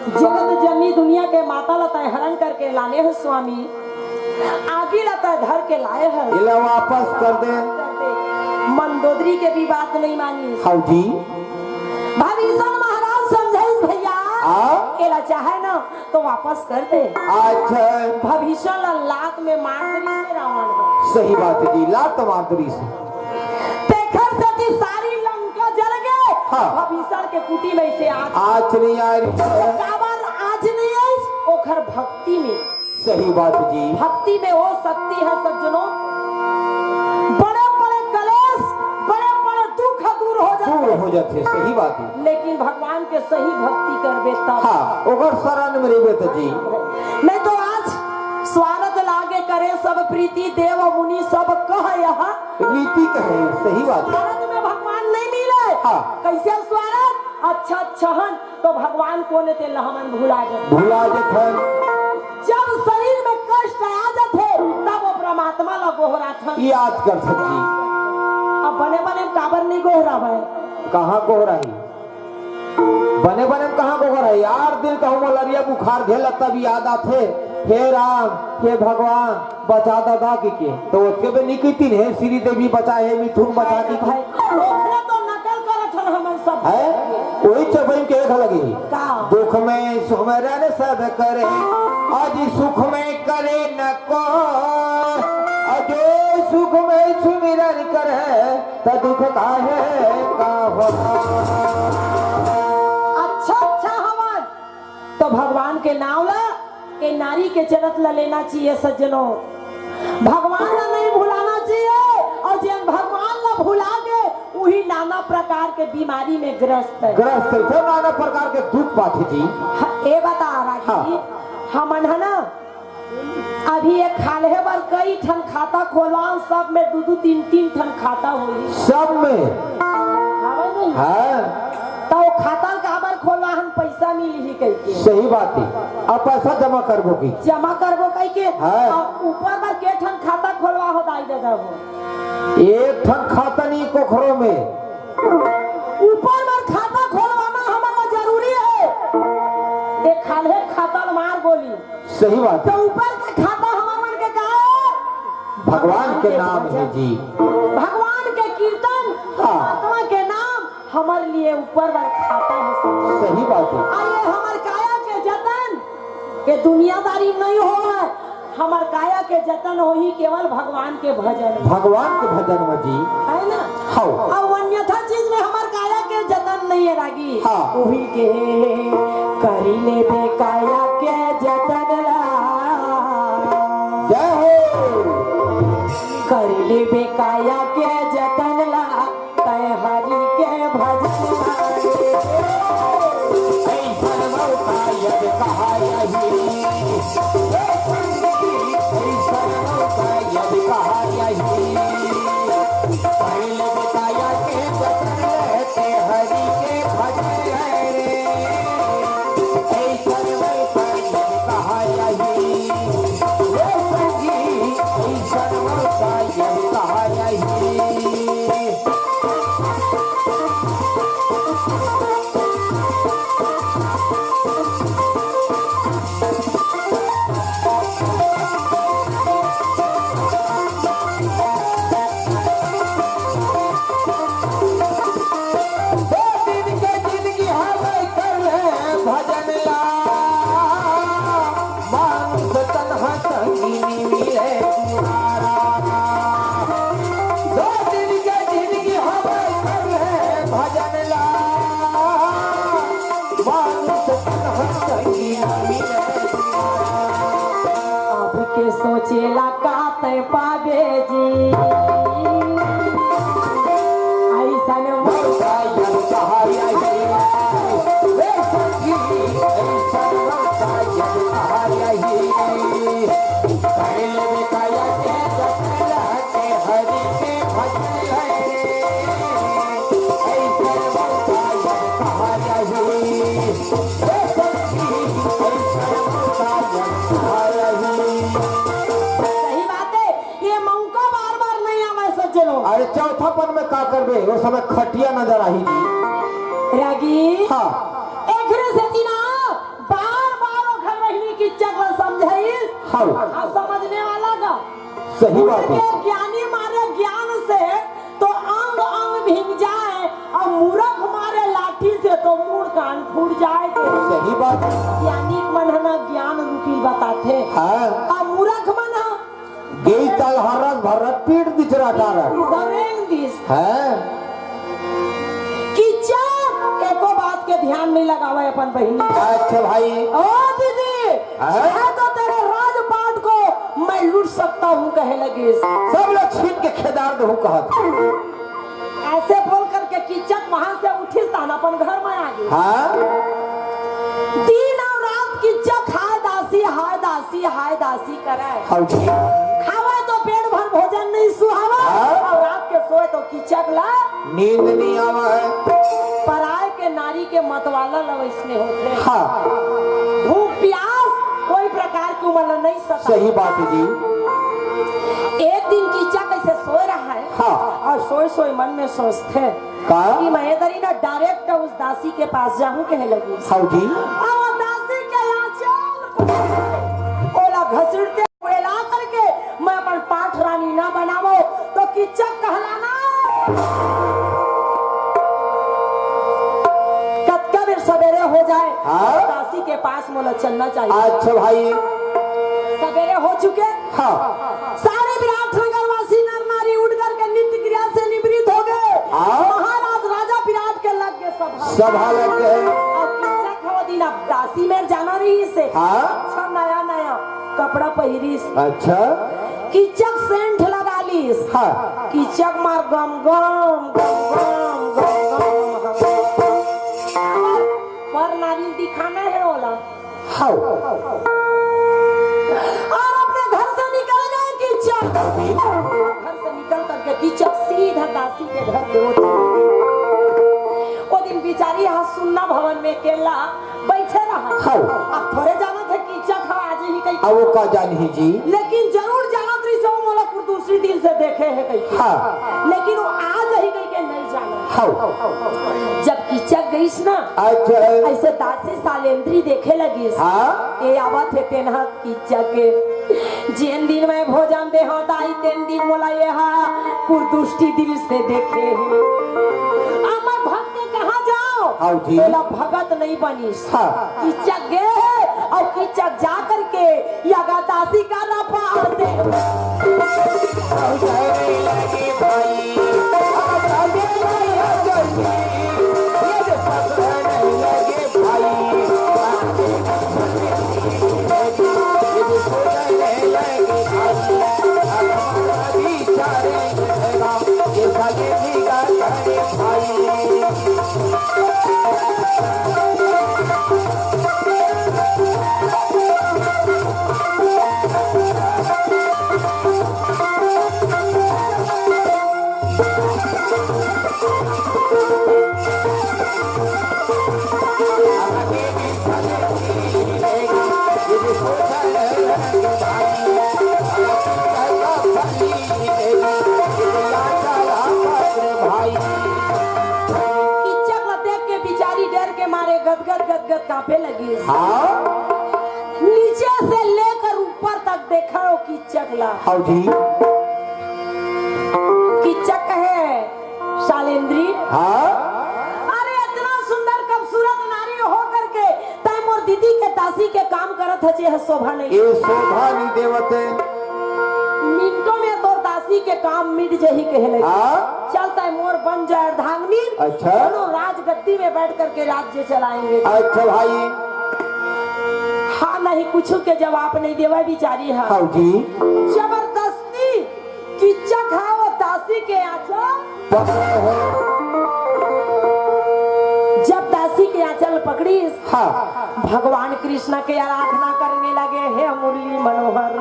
जगत जननी दुनिया के माता ला तैं हरण करके लाने हो स्वामी, आगी ला तैं धर के लाए हो। इला वापस कर दे। कर दे। मंदोदरी के भी बात नहीं मानी। हाँ जी। भीषण महाराज समझाइस भैया, हाँ? एला चाहे ना तो वापस कर दे। अच्छा। भीषण ला लात में मार दरी से रावण ह। सही बात है जी, लात मार दरी से। तेखर सेती सारी लंका जल गे। हाँ। भीषण के कुटी में से आँच। आँच नहीं आ रही। काबर आँच नहीं आई? ओखर भक्ति में। सही बात जी। भक्ति में वो शक्ति है सज्जनों, बड़े बड़े कलेश, बड़े बड़े दुख दूर हो जाते दूर हैं। हो जाते, सही बात है। लेकिन भगवान के सही भक्ति करबे तब। हाँ, ओकर शरण में रहिबे त जी। नहीं तो आज स्वारथ लागे करे सब प्रीति, देव मुनि सब कह यहाँ। रीति कहे, सही बात है। स्वारथ में भगवान नहीं मिले। हाँ। कैसे स्वारथ? अच्छा, अच्छा हन तो भगवान कोन हे तेला हमन भुला जाथन। भुला जाथन। जब शरीर में कष्ट आ जाथे, तब वो परमात्मा ला गोहराथन। याद कर सकी। अब बने बने में काबर नहीं गोहरावय? कहाँ गोहराही? बने बने में कहाँ गोहराही? यार, दिन कहूँ मलेरिया बुखार घेला तब याद आथे, हे राम, हे भगवान, बचा ददा कहिके। तो ओतके बे निकितिन, हे श्री देवी बचा, हे मिथुन बचा कहिके। भाई, ओकरे तो नकल करत हन हमन सब। है? वही चबई के एक लगी। का? दुख में सुख में रहने सब करे, आज सुख में करे न को, अजो सुख में सुमिरन करे, त दुख काहे का होता। अच्छा, अच्छा हवन। तो भगवान के नाव ला, ए नारी के जगत ला लेना चाहिए सज्जनों। भगवान ला नहीं भुलाना चाहिए, और जेन भगवान ला भुला के, वही नाना प्रकार के बीमारी में ग्रस्त है। ग्रस्त है, तो नाना प्रकार के दुख पाथे जी। ह-, ए बता रागी हाँ। जी, हमन है ना, अभी एक खाल्हे बर कई ठन खाता खोलवान, सब में दू दू तीन तीन ठन खाता होही। सब में? हवय नहीं? हाँ। त वो खाता ल काबर खोलवाहन, पैसा मिलही कहिके। सही बात है। अब पैसा जमा करबो की? जमा करबो कहिके। हाँ। अब ऊपर बर के ठन खाता खोलवा हो दाई ददा हो? एक ठन खाता नहीं कोखरो में। ऊपर बर खाता खोलवाना हमन ला जरूरी है। एक खाल्हे खाता ल मार बोली। सही बात तो है। ऊपर के खाता हमर मन के का है? भगवान के नाम है जी। भगवान के कीर्तन, हाँ। परमात्मा के नाम हमर लिए ऊपर बर खाता है सब। सही बात है। आ ये हमर काया के जतन, ये दुनियादारी नहीं होवय। हमर काया के जतन होही केवल भगवान के भजन में। भगवान के भजन में जी। है ना? हौ। अउ अन्यथा चीज में हमर काया के जतन नहीं है रागी। हाँ। उही के करी लेबे काया के जतन ला। जय हो। करी लेबे काया के जतन ला, तै हरि के भजन ला। ऐसन मौका यदि कहाँ आही, ऐसन मौका यदि कहाँ आही, पहले बताया के जतन रहते हरि के भजन रे। ऐसन मौका यदि कहाँ आही, हे संगी, ऐसन मौका यदि कहाँ आही। दो दिन के जिनगी हवय कर ले भजन ला, मानुष तन ह संगी मिले दुलारा। दो दिन के जिनगी हवय कर ले भजन ला, मानुष तन ह संगी मिले दुलारा। अब के सोचेला का तै पाबे जी, ऐसन मौका यदि कहाँ आही, हे संगी, का करबे, ओ समय खटिया नजर आही जी। रागी। हाँ। एकरे सेती ना बार-बार ओ घर बहिनी किच्चक ल समझाइस। हाँ। अब समझने वाला का? सही बात है। के ज्ञानी मारे ज्ञान से तो अंग अंग भींग जाए, अउ मूरख मारे लाठी से तो मूड़ कान फूट जाए। सही बात है। ज्ञानी मन ह ना ज्ञान रूपी बताथे। हाँ। अउ मूरख मन ह गेई तलहरत भरत पीट दिस रटारत। रेंग दिस। हैं? किच्चक एको बात के ध्यान नहीं लगावे अपन बहिनी। अच्छा भाई। ओ दीदी, हाँ? चाहे तो तेरे राजपाट को मैं लूट सकता हूँ, कहे लगिस। सब लोग छीन के खेदार देहूँ कहत। ऐसे बोल करके किच्चक वहां से उठिस तहन अपन घर में आ गई। हाँ? दिन अउ रात किच्चक हाय दासी, हाय दासी, हाय दासी करे। हाँ जी। खावे तो पेट भर भोजन नहीं सुहावे, हाँ? अउ रात के सोए तो किच्चक ला नींद नहीं आवे। पराए के नारी के मतवाला ला वैसने होथे। हाँ। भूख प्यास कोई प्रकार के उमन ला नहीं सता। सही बात है जी। एक दिन किच्चक ऐसे सोए रहा है। हाँ। अउ सोए सोए मन में सोचथे का? कि मैं इधर ही ना direct उस दासी के पास जाहूँ, कहे लगिस। हाँ जी। अउ दासी के यहाँ चल, ओला घसीट के, ओला करके मैं अपन पाठ रानी ना बनावो, तो किच्चक कहलाना। कतका बेर सबेरे हो जाए, हाँ? दासी के पास मोला चलना चाहिए। अच्छा भाई। सबेरे हो चुके। हाँ। सारे विराट नगर वासी नर नारी उठ करके नित्य क्रिया से निवृत्त हो गए। हाँ। महाराज राजा विराट के लग गए सभा। सभा लग गए। अब किच्चक हव दिन अब दासी मेर जाना रहिसे। हाँ। अच्छा नया नया कपड़ा पहिरिस। अच्छा। किच्चक सेंट लगा लिस। हाँ। किच्चक मार गम गम, गम गम, गम गम। पर नारी दिखाना है ओला। हाउ। और अपने घर से निकल गए किच्चक। घर से निकल करके किच्चक सीधा दासी के घर पे होती। वो दिन बिचारी यहाँ सुन्ना भवन में अकेला बैठे रहा। हाउ। अब थोड़े जानत हे किच्चक ह आज ही कहीं। अब वो का जान ही जी। लेकिन जरूर जानत रही से वो मोला कुछ दूसरी दिन से देखे है कहीं। हाँ। लेकिन वो आज ही कहीं के नहीं जाना। हाउ। जब किच्चक गईस ना, अच्छा। ऐसे दासी सालेंद्री देखे लगिस। हाँ। ये आवत हे तेनहा किच्चक के। जेन दिन मैं भोजन देहूं दाई, तेन दिन मोला ये हा कुर्दुष्टी दिल से देखे हे। अमर भक्त कहाँ जाओ? हाउ जी। बोला भगत नहीं बनिस। हाँ। किच्चक गे हे अउ किच्चक जा करके या गा दासी का रफा से किच्चक ला देख के बिचारी डर के मारे गदगद गदगद कांपे लगिस। हाँ। नीचे से लेकर ऊपर तक देखा वो किच्चक ला। हाउ जी। किच्चक कहे, सालेंद्री। हाँ। अरे इतना सुंदर खूबसूरत नारी हो करके तै मोर दीदी के दासी के काम करत हचे, यह शोभा नहीं। ये शोभा नहीं देवत है। मिनटों में तोर दासी के काम मिट जही कहे लगे। हाँ। चल तै मोर बन जा अर्धांगिनी। अच्छा। दोनों राजगद्दी में बैठ करके राज्य चलाएंगे। अच्छा भाई। हाँ नहीं कुछ के जवाब नहीं देवा बिचारी। हाँ। हाउ जी। जबरदस्ती किच्चक ह वो दासी के आंचल पकड़े हे। जब दासी के आंचल पकड़ीस, हाँ। भगवान कृष्ण के आराधना करने लगे, हे मुरली मनोहर,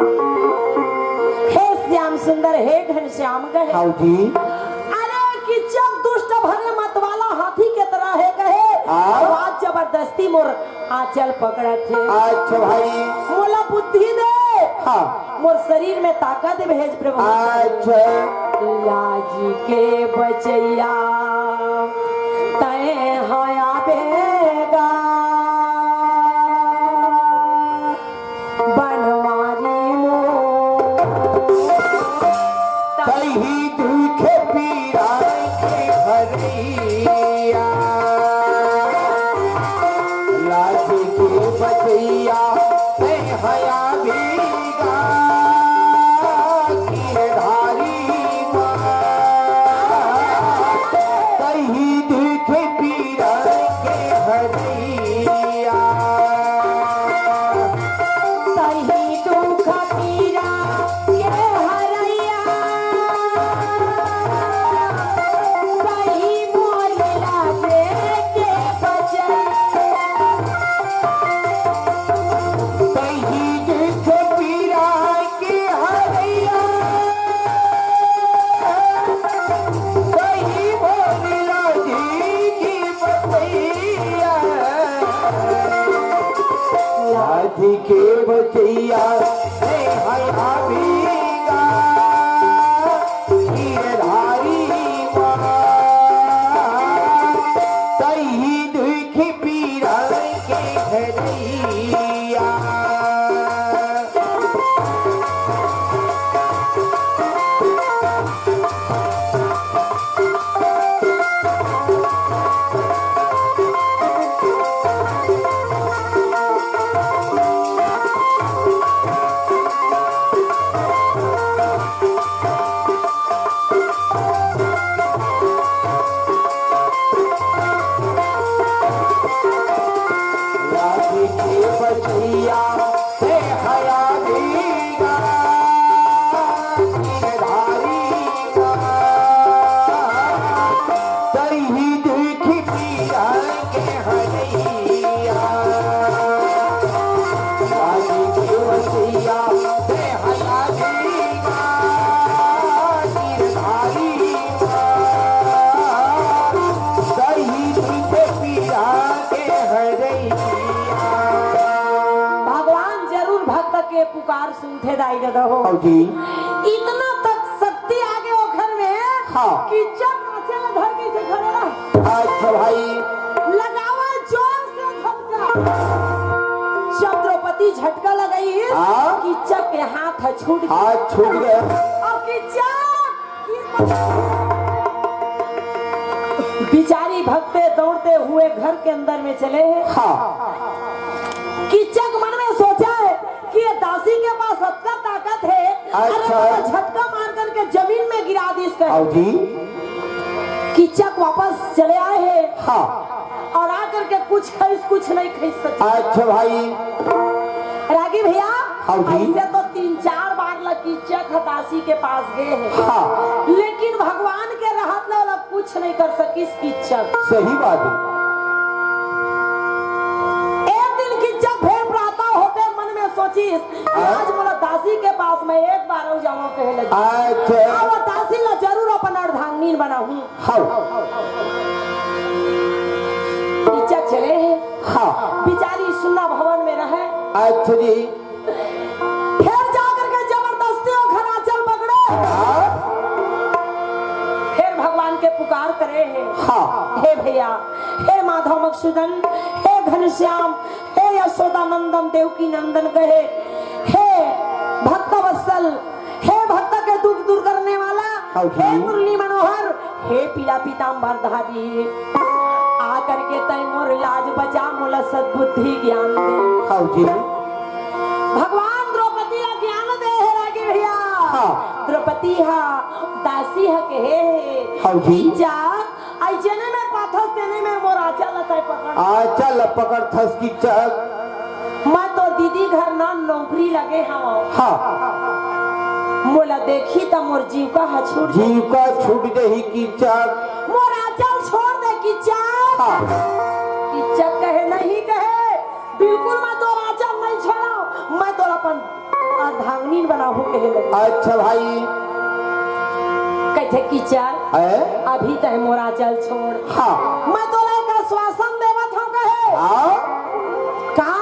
हे श्याम सुंदर, हे घनश्याम कहे। हाउ जी। अरे किच्चक दुष्ट भरे मत वाला हाथी के तरह हे कहे। हाँ। अउ आज जबरदस्ती मोर आंचल पकड़त हे। अच्छा भाई। मोला बुद्धि दे। हाँ। मोर शरीर में ताकत भेज प्रभु। अच्छा। लाज के बचैया तैं हया बेगा बनवारी मोर। तही दुख पीरा के हरैया। लाज के बचैया तैं हया बेगा गिरधारी माँ। तही दुख पीरा के हरैया। तही दुख पीरा के हरैया। तही मोर लाज के बचैया। तही दुख पीरा के हरैया। तही मोर लाज के बचैया। लाज के बचैया तैं हया बेगा गिरधारी माँ। तही दुख पीरा के हरैया। लाज के बचैया तैं हया बेगा गिरधारी माँ। तही दुख पीरा के हरैया। लाज के बचैया तैं हया बेगा गिरधारी माँ। तही दुख पीरा के हरैया। भगवान जरूर भक्त के पुकार सुनथे दाई ददा हो। हव जी। इतना तक शक्ति आगे ओखर में हाँ। कि चक आँचे ला धर के से खड़े रह। अच्छा भाई। लगावा जोर से झटका। जब द्रौपदी झटका लगाई हाँ। कि चक के हाथ ह छूट गया। हाथ छूट गया। अब कि चक बिचारी भगते दौड़ते हुए घर के अंदर में चले हैं। हाँ। किच्चक मन में सोचा है कि ये दासी के पास अतना ताकत है, अरे अच्छा। तो झटका मार करके जमीन में गिरा दीस कर। आओ जी। किच्चक वापस चले आए हैं। हाँ। और आकर के कुछ खइस, कुछ नहीं खइस सके। अच्छा भाई। रागी भैया, हाँ जी। ऐसे तो तीन चार बार ला किच्चक ह दासी के पास गए हैं। हाँ। लेकिन भगवान के रहत ले ओला कुछ नहीं कर सकिस किच्चक। सही बात है। एक दिन किच्चक फिर प्रातः होते मन में सोचिस कि हाँ। आज मोला दासी के पास मैं एक बार अउ जाऊं कहे लगी। अच्छा। अब वो दासी ला जरूर अपन अर्धांगिनी बनाहूं। हाँ। किच्चक चले हैं। हाँ। बिचारी सुन्ना भवन में रहे। अच्छा जी। फिर जाकर के जबरदस्ती ओखर आंचल पकड़े। हाँ। फिर भगवान के पुकार करे हैं। हाँ। हे भैया, हे माधव मधुसूदन, हे घनश्याम, हे यशोदा नंदन, देवकी नंदन कहे, हे भक्त वत्सल, हे भक्त के दुख दूर करने वाला, हाँ जी। हे मुरली मनोहर, हे पीला पीताम्बर धारी, आकर के तैं मोर लाज बचा, मोला सद्बुद्धि ज्ञान दे। हाँ जी। भगवान द्रौपदी ला ज्ञान दे हे रागी भैया। हाँ। द्रौपदी हा दासी हा कहे हे, हाँ जी। जा, अइसने में पाथस तेने में मोर आंचल ला तैं पकड़। आंचल ला पकड़थस किच्चक। मैं तो दीदी घर ना नौकरी लगे हवं। हाँ। मोला देखी त मोर जीव का ह छूट जीव का छूट जाही किच्चक। मोर आंचल छोड़ दे किच्चक। हाँ। किच्चक कहे नहीं कहे, बिल्कुल मैं तोर आंचल नहीं छोड़व, मैं तोर अपन अर्धांगिनी बनाहूं कहे लगे। अच्छा भाई। कथे किच्चक, हैं? अभी तैं मोर आंचल छोड़। हाँ। मैं तोला एक आश्वासन देवत हूं कहे। हाँ। का?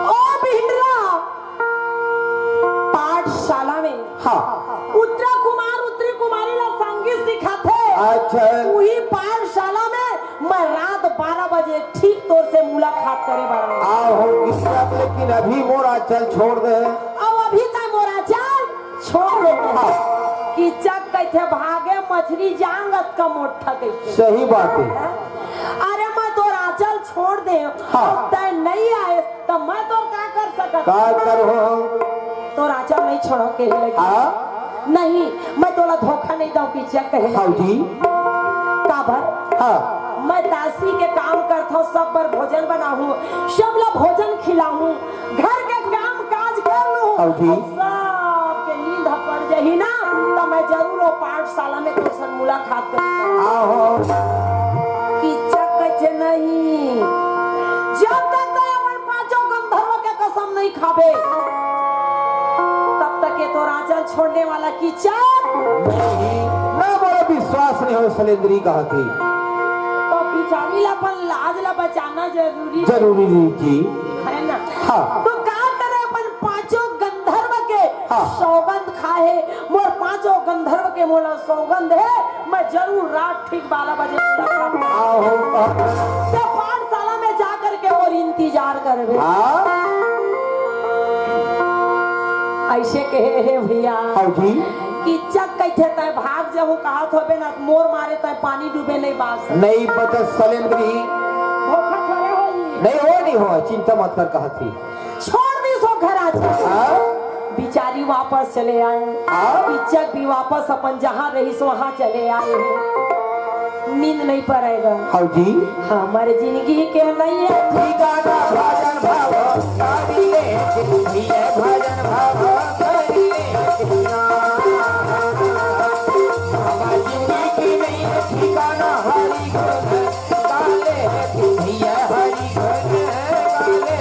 ओ भिंडरा, पाठशाला में अच्छा। उही पाठशाला में मैं रात बारह बजे ठीक तोर से मुलाकात करे बर आऊँ। आहो, किचक, लेकिन अभी मोर आँचल छोड़ दे। अब अभी तक मोर आँचल छोड़ दे। हाँ। किचक कहिथे, "भागे मछरी जांग अतका मोटा," कहिथे। सही बात है। अरे, मैं तोर आँचल छोड़ दे, हाँ। तैं नहीं आए, त मैं तोर का कर सकत? का करहूँ? तोर आँचल नहीं छोड़ो, कहे लगी। हाँ? नहीं, मैं तोला धोखा नहीं दऊँ, किचक, कहे लगी। हाँ जी। काबर? हाँ। मैं दासी के काम करथौं, सब बर भोजन बनाहूँ, सब ला भोजन खिलाहूँ, घर के काम काज कर लूँ। हाँ जी। अउ सबके नींद ह पड़ जाही ना, त मैं जरूर वो पाठशाला में तोर संग मुलाकात करूँ। आहो। किचक कहिथे, "नहीं, जब तक तैं अपन पाँचों गंधर्व के कसम नहीं खाबे, तब तक ये तोर आँचल छोड़ने वाला किचक।" नहीं, ना, मोला विश्वास नहीं होय, सलेंद्री कहत हे। त बिचारी ला अपन लाज ला बचाना जरूरी जरूरी नहीं जी। है ना? हाँ। त का करे, अपन पाँचों गंधर्व के हाँ। सौगंध खाए हे, मोर पाँचों गंधर्व के मोला सौगंध हे, मैं जरूर रात ठीक बारह बजे मुलाकात करूँ। आहो, आहो। ते पाठशाला में जा करके मोर इंतजार करबे। हाँ। अइसे कहे हे भैया। हाँ जी। किचक कहिथे, "तैं भाग जाहूँ कहत होबे ना, मोर मारे तैं पानी डूबे नहीं बाँच सकत।" नहीं बचस सलेंद्री। धोखा थोड़े होही। नहीं हो, नहीं हो, चिंता मत कर, कहत ही। छोड़ दिस ओ घर आज। हाँ? बिचारी वापस चले आए। हाँ? किचक भी वापस अपन जहाँ रहिस वहाँ चले आए हे। नींद नहीं पड़ेगा। हाँ जी। हमर जिंदगी के नहीं है ठिकाना, भजन भाव करी ले, ये भजन भाव करी ले। हमर जिंदगी के नहीं है ठिकाना, हरि गुण गाले, ये हरि गुण गाले।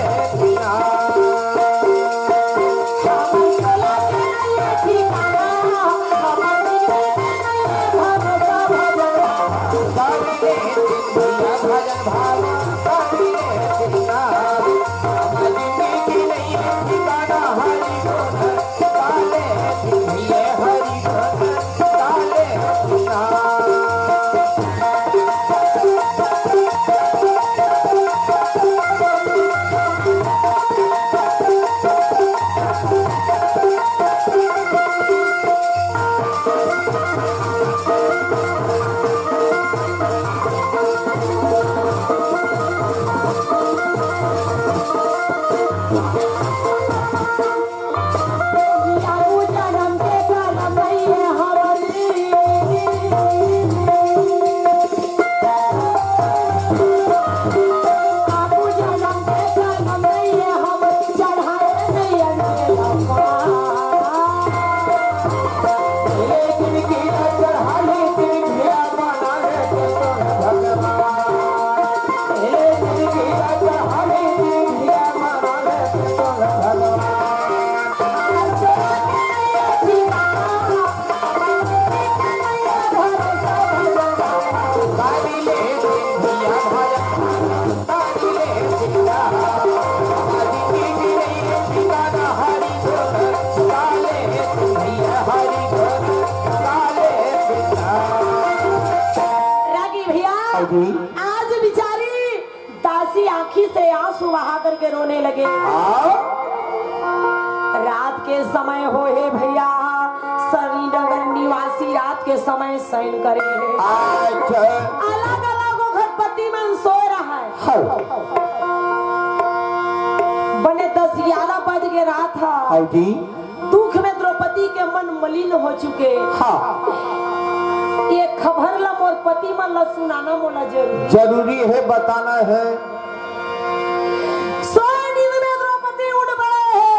रागी भैया, हाँ जी। आज बिचारी दासी आँखी से आंसू बहा करके रोने लगे। हाँ। रात के समय हो हे भैया, श्रीनगर निवासी रात के समय शयन करे हे। अच्छा। अलग-अलग ओखर पति मन सोए रहय। हाँ। बने दस ग्यारह बज के रात ह। हाँ जी। दुख में द्रौपदी के मन मलिन हो चुके। हाँ। ये खबर ला मोर पति मन ला सुनाना मोला जरूरी। जरूरी है, बताना है। सोए नींद में द्रौपदी उठ पड़े हे।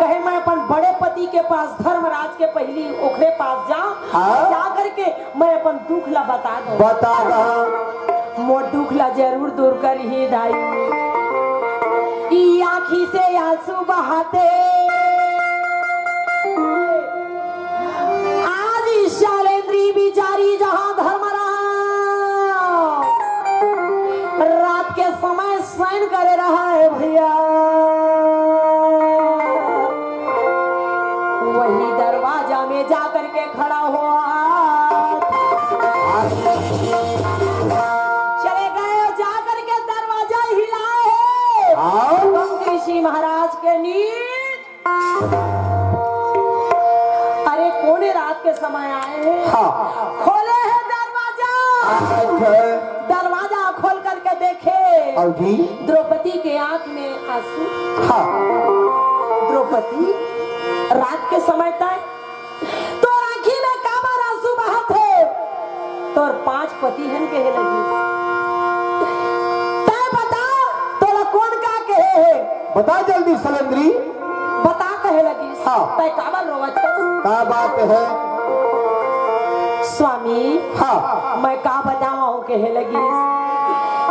कहे, "मैं अपन बड़े पति के पास, धर्मराज के पहली ओखरे पास जाऊं, हाँ। जा करके मैं अपन दुख ला बता दो।" बता दो। मोर दुख ला जरूर दूर करही दाई। ई आँखी से आंसू बहाते आज ई शैलेंद्री बिचारी जहाँ धर्मराज रात के समय शयन करे रहय भैया, वही दरवाजा में जा करके खड़ा हुआ। खोले हे दरवाजा। अच्छा। दरवाजा खोल करके देखे। अउ जी? द्रौपदी के आंख में आंसू। हाँ। द्रौपदी, रात के समय तय तोर आंखी में काबर आंसू बहत हे? तोर पांच पति हन कहे लगी। तय बता, तोला कोन का कहे हे? बता जल्दी सलेंद्री। बता कहे लगी। हाँ। तय काबर रोवत हस? का बात हे? स्वामी, हाँ। मैं का बतावं कहे लगी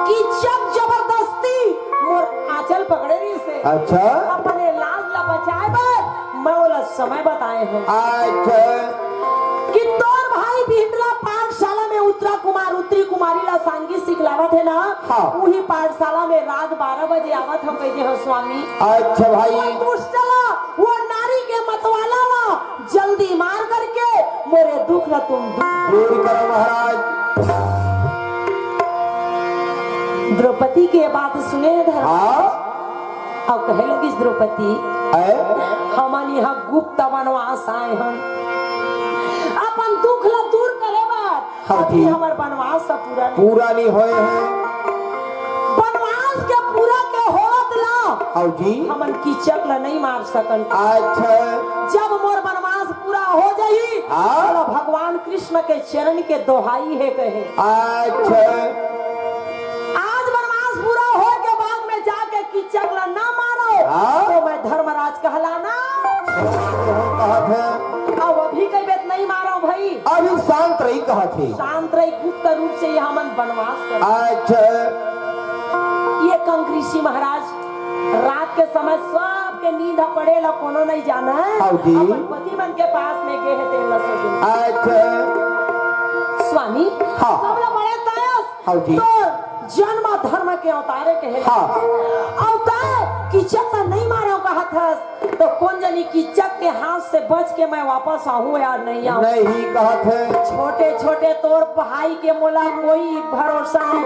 कि जब जबरदस्ती मोर आंचल पकड़े रहिस हे। अच्छा। अपने लाज ला बचाए बर मैं ओला समय बताए हंव। अच्छा। कि तोर भाई बिहंडला पाठशाला में उत्तरा कुमार, उत्तरी कुमारी ला सांगी सिखलावत हे ना, हाँ। उही पाठशाला में रात बारह बजे आवत हंव कहिदे हंव स्वामी। अच्छा भाई। वो दुष्ट ला, वो नारी के मतवाला ला जल्दी मार करके मोरे दुख ला तुम दूर दूर करो महाराज। द्रौपदी के बात सुने हे धर्म। हाँ। अउ कहे लगिस द्रौपदी, ऐ? हमन इहां गुप्त वनवास आए हन, अपन दुख ला दूर करे बर। हाँ अभी जी। हमर वनवास ह पूरा नहीं। पूरा नहीं होए हे। वनवास के पूरा के होवत ला हाँ जी। हमन कीचक ला नहीं मार सकन। अच्छा। जब मोर वनवास पूरा हो जाही, हाँ। तब भगवान कृष्ण के चरण के दोहाई हे कहे। अच्छा। आज वनवास पूरा होय के बाद में जाके कीचक ला ना मारो, हाँ। तो मैं धर्मराज कहलाना। कहत हे। अब अभी कई बेत नहीं मारो भाई। अभी शांत रही कहत हे। शांत रही, गुप्त रूप से ये हमन वनवास कर। अच्छा। ये कंक ऋषि महाराज रात के समय सबके नींद ह पड़े ला कोनो नहीं जाना है। हाँ जी। अपन पति मन के पास में गे हे तेन ला सो दिन। अच्छा। स्वामी, हाँ। सब ला बड़े तयस। हाँ जी। तो जन्म धर्म के अवतारे कहे। हाँ। अवतार कीचक ला नहीं मारो कहत हस, तो कोन जनी कीचक के हाथ से बच के मैं वापस आहूं या नहीं आहूं। नहीं कहत हे। छोटे छोटे तोर भाई के मोला कोई भरोसा नहीं।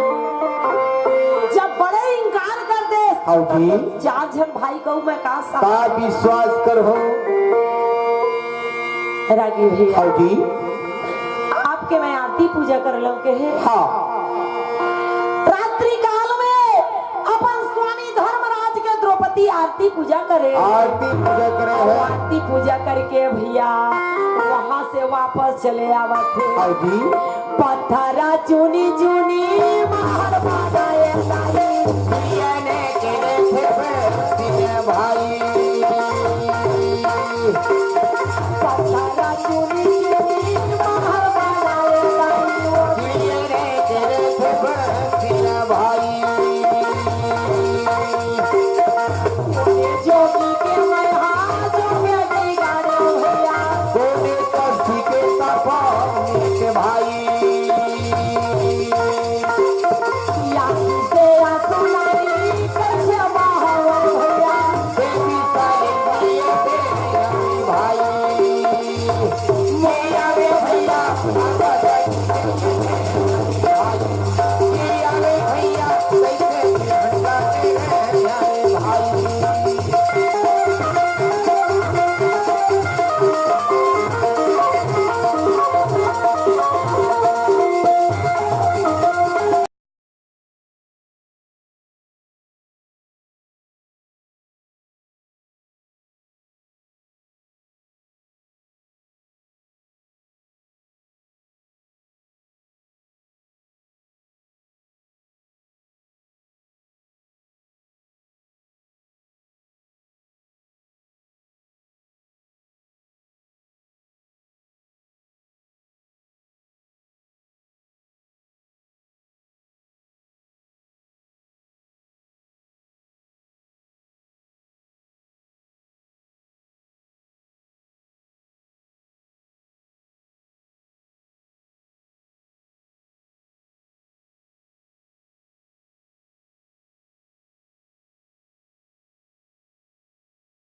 जब बड़े इनकार कर दे, हाँ जी। चार झन भाई कहूं मैं का सा- का विश्वास करहूं? रागी भैया। हाँ जी। आपके मैं आरती पूजा कर लूं कहे। हाँ। रात्रि काल में अपन स्वामी धर्मराज के द्रौपदी आरती पूजा करे। आरती पूजा करे हे। आरती पूजा करके भैया वहां से वापस चले आवत हे। हाँ जी। पत्थरा चुनी चुनी महल बनाए ताई, पियने के रे थे बे भाई। पत्थरा चुनी चुनी महल बनाए ताई, पियने के रे थे बे भाई। जोगी के महा जोगे जय गाना भैया। कोने कंसी के सफा के भाई। या किसे आंसू लाई कैसे बहावा भैया। देवी साली मैया दे भाई। मैया रे भैया, आवाज